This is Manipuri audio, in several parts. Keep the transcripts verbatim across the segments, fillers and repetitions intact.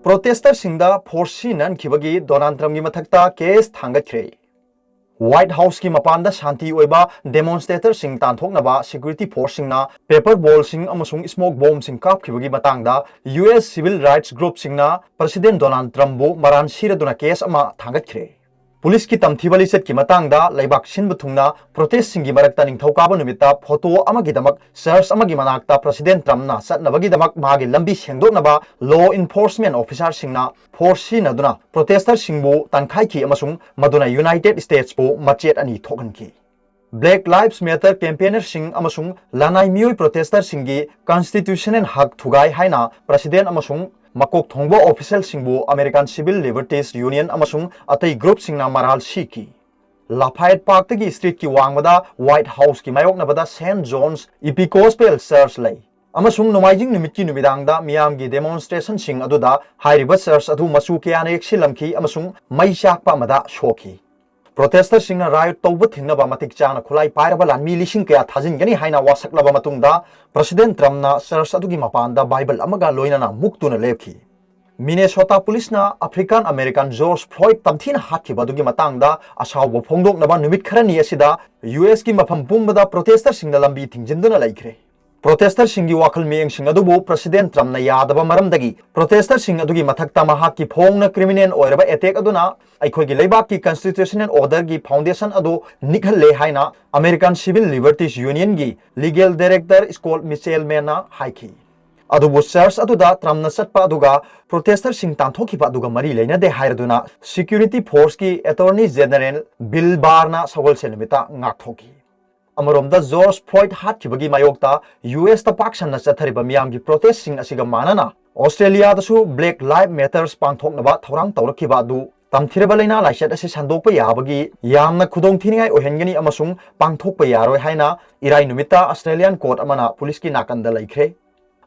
Protesterꯁꯤꯡꯗ force ꯁꯤꯖꯤꯟꯅꯍꯟꯈꯤꯕꯒꯤ Donald Trumpꯀꯤ ꯃꯊꯛꯇ case ꯊꯥꯡꯒꯠꯈ꯭ꯔꯦ꯫ White Houseꯀꯤ ꯃꯄꯥꯟꯗ ꯁꯥꯟꯇꯤ ꯑꯣꯏꯕ demonstratorꯁꯤꯡ ꯇꯥꯟꯊꯣꯛꯅꯕ security forceꯁꯤꯡꯅ paper ballꯁꯤꯡ ꯑꯃꯁꯨꯡ smoke bombꯁꯤꯡ ꯀꯥꯞꯈꯤꯕꯒꯤ ꯃꯇꯥꯡꯗ U S civil rights groupꯁꯤꯡꯅ President Donald Trumpꯕꯨ ꯃꯔꯥꯟ ꯁꯤꯔꯗꯨꯅ case ꯑꯃ ꯊꯥꯡꯒꯠꯈ꯭ꯔꯦ꯫ ꯄꯨꯂꯤꯁꯀꯤ ꯇꯝꯊꯤꯕ ꯂꯤꯆꯠꯀꯤ ꯃꯇꯥꯡꯗ ꯂꯩꯕꯥꯛ ꯁꯤꯟꯕ ꯊꯨꯡꯅ protestꯁꯤꯡꯒꯤ ꯃꯔꯛꯇ ꯅꯤꯡꯊꯧꯀꯥꯕ ꯅꯨꯃꯤꯠꯇ photo ꯑꯃꯒꯤꯗꯃꯛ church ꯑꯃꯒꯤ ꯃꯅꯥꯛꯇ President Trumpꯅ ꯆꯠꯅꯕꯒꯤꯗꯃꯛ ꯃꯥꯒꯤ ꯂꯝꯕꯤ ꯁꯦꯡꯗꯣꯛꯅꯕ law enforcement officerꯁꯤꯡꯅ force ꯁꯤꯖꯤꯟꯅꯗꯨꯅ protesterꯁꯤꯡꯕꯨ ꯇꯥꯟꯈꯥꯏꯈꯤ ꯑꯃꯁꯨꯡ ꯃꯗꯨꯅ United Statesꯄꯨ ꯃꯆꯦꯠ ꯑꯅꯤ ꯊꯣꯛꯍꯟꯈꯤ꯫ Black Lives Matter campaignerꯁꯤꯡ ꯑꯃꯁꯨꯡ ꯂꯅꯥꯏ ꯃꯤꯑꯣꯏ protesterꯁꯤꯡꯒꯤ constitutional ꯍꯛ ꯊꯨꯒꯥꯏ ꯍꯥꯏꯅ President ꯑꯃꯁꯨꯡ ꯃꯀꯣꯛ ꯊꯣꯡꯕ officialꯁꯤꯡꯕꯨ American Civil Liberties Union ꯑꯃꯁꯨꯡ ꯑꯇꯩ groupꯁꯤꯡꯅ ꯃꯔꯥꯜ ꯁꯤꯈꯤ꯫ Lafayette Parkꯇꯒꯤ streetꯀꯤ ꯋꯥꯡꯃꯗ White Houseꯀꯤ ꯃꯥꯌꯣꯛꯅꯕꯗ Saint John's Episcopal Church ꯂꯩ, ꯑꯃꯁꯨꯡ ꯅꯣꯡꯃꯥꯏꯖꯤꯡ ꯅꯨꯃꯤꯠꯀꯤ ꯅꯨꯃꯤꯗꯥꯡꯗ ꯃꯤꯌꯥꯝꯒꯤ demonstrationꯁꯤꯡ ꯑꯗꯨꯗ ꯍꯥꯏꯔꯤꯕ church ꯑꯗꯨ ꯃꯆꯨ ꯀꯌꯥꯅ ꯌꯦꯛꯁꯤꯜꯂꯝꯈꯤ ꯑꯃꯁꯨꯡ ꯃꯩ ꯆꯥꯛꯄ ꯑꯃꯗ ꯁꯣꯛꯈꯤ꯫ Protesterꯁꯤꯡꯅ riot ꯇꯧꯕ ꯊꯤꯡꯅꯕ ꯃꯇꯤꯛ ꯆꯥꯅ ꯈꯨꯠꯂꯥꯏ ꯄꯥꯏꯔꯕ ꯂꯥꯟꯃꯤ ꯂꯤꯁꯤꯡ ꯀꯌꯥ ꯊꯥꯖꯤꯟꯒꯅꯤ ꯍꯥꯏꯅ ꯋꯥꯁꯛꯂꯕ ꯃꯇꯨꯡꯗ, President Trumpꯅ church ꯑꯗꯨꯒꯤ ꯃꯄꯥꯟꯗ Bible ꯑꯃꯒ ꯂꯣꯏꯅꯅ ꯃꯨꯛꯇꯨꯅ ꯂꯦꯞꯈꯤ꯫ Minnesota ꯄꯨꯂꯤꯁꯅ African American George Floyd ꯇꯝꯊꯤꯅ ꯍꯥꯠꯈꯤꯕ ꯑꯗꯨꯒꯤ ꯃꯇꯥꯡꯗ ꯑꯁꯥꯎꯕ ꯐꯣꯡꯗꯣꯛꯅꯕ ꯅꯨꯃꯤꯠ ꯈꯔꯅꯤ ꯑꯁꯤꯗ U Sꯀꯤ ꯃꯐꯝ ꯄꯨꯝꯕꯗ protesterꯁꯤꯡꯅ ꯂꯝꯕꯤ ꯊꯤꯡꯖꯤꯟꯗꯨꯅ ꯂꯩꯈ꯭ꯔꯦ꯫ Protesterꯁꯤꯡꯒꯤ ꯋꯥꯈꯜ ꯃꯤꯠꯌꯦꯡꯁꯤꯡ ꯑꯗꯨꯕꯨ President Trumpꯅ ꯌꯥꯗꯕ ꯃꯔꯝꯗꯒꯤ, protesterꯁꯤꯡ ꯑꯗꯨꯒꯤ ꯃꯊꯛꯇ ꯃꯍꯥꯛꯀꯤ ꯐꯣꯡꯅ criminal ꯑꯣꯏꯔꯕ attack ꯑꯗꯨꯅ ꯑꯩꯈꯣꯏꯒꯤ ꯂꯩꯕꯥꯛꯀꯤ constitutional orderꯒꯤ foundation ꯑꯗꯨ ꯅꯤꯛꯍꯜꯂꯦ ꯍꯥꯏꯅ American Civil Liberties Unionꯒꯤ legal director Scott Michelmanꯅ ꯍꯥꯏꯈꯤ꯫ ꯑꯗꯨꯕꯨ church ꯑꯗꯨꯗ Trumpꯅ ꯆꯠꯄ ꯑꯗꯨꯒ protesterꯁꯤꯡ ꯇꯥꯟꯊꯣꯛꯈꯤꯕ ꯑꯗꯨꯒ ꯃꯔꯤ ꯂꯩꯅꯗꯦ ꯍꯥꯏꯔꯗꯨꯅ security forceꯀꯤ Attorney General Bill Barrꯅ ꯁꯒꯣꯜꯁꯦꯟ ꯅꯨꯃꯤꯠꯇ ꯉꯥꯛꯊꯣꯛꯈꯤ꯫ ꯑꯃꯔꯣꯝꯗ George Floyd ꯍꯥꯠꯈꯤꯕꯒꯤ ꯃꯥꯌꯣꯛꯇ U Sꯇ ꯄꯥꯛ ꯁꯟꯅ ꯆꯠꯊꯔꯤꯕ ꯃꯤꯌꯥꯝꯒꯤ protestꯁꯤꯡ ꯑꯁꯤꯒ ꯃꯥꯟꯅꯅ Australiaꯗꯁꯨ Black Lives Matters ꯄꯥꯡꯊꯣꯛꯅꯕ ꯊꯧꯔꯥꯡ ꯇꯧꯔꯛꯈꯤꯕ ꯑꯗꯨ ꯇꯝꯊꯤꯔꯕ ꯂꯥꯏꯅꯥ ꯂꯥꯏꯆꯠ ꯑꯁꯤ ꯁꯟꯗꯣꯛꯄ ꯌꯥꯕꯒꯤ ꯌꯥꯝꯅ ꯈꯨꯗꯣꯡꯊꯤꯅꯤꯡꯉꯥꯏ ꯑꯣꯏꯍꯟꯒꯅꯤ ꯑꯃꯁꯨꯡ ꯄꯥꯡꯊꯣꯛꯄ ꯌꯥꯔꯣꯏ ꯍꯥꯏꯅ ꯏꯔꯥꯏ ꯅꯨꯃꯤꯠꯇ Australian court ꯑꯃꯅ ꯄꯨꯂꯤꯁꯀꯤ ꯅꯥꯀꯟꯗ ꯂꯩꯈ꯭ꯔꯦ꯫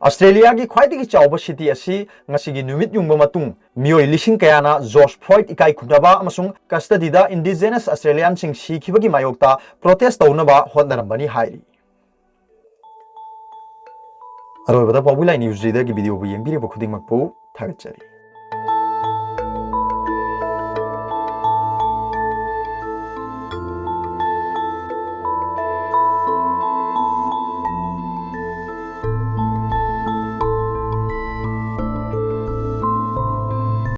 Australiaꯒꯤ ꯈ꯭ꯋꯥꯏꯗꯒꯤ ꯆꯥꯎꯕ city ꯑꯁꯤ ꯉꯁꯤꯒꯤ ꯅꯨꯃꯤꯠ ꯌꯨꯡꯕ ꯃꯇꯨꯡ ꯃꯤꯑꯣꯏ ꯂꯤꯁꯤꯡ ꯀꯌꯥꯅ George Floyd ꯏꯀꯥꯏ ꯈꯨꯝꯅꯕ ꯑꯃꯁꯨꯡ custodyꯗ indigenous Australianꯁꯤꯡ ꯁꯤꯈꯤꯕꯒꯤ ꯃꯥꯌꯣꯛꯇ protest ꯇꯧꯅꯕ ꯍꯣꯠꯅꯔꯝꯕꯅꯤ ꯍꯥꯏꯔꯤ꯫ ꯑꯔꯣꯏꯕꯗ ꯄꯥꯎꯕꯤ ꯂꯥꯏ news readerꯒꯤ videoꯕꯨ ꯌꯦꯡꯕꯤꯔꯤꯕ ꯈꯨꯗꯤꯡꯃꯛꯄꯨ ꯊꯥꯒꯠꯆꯔꯤ꯫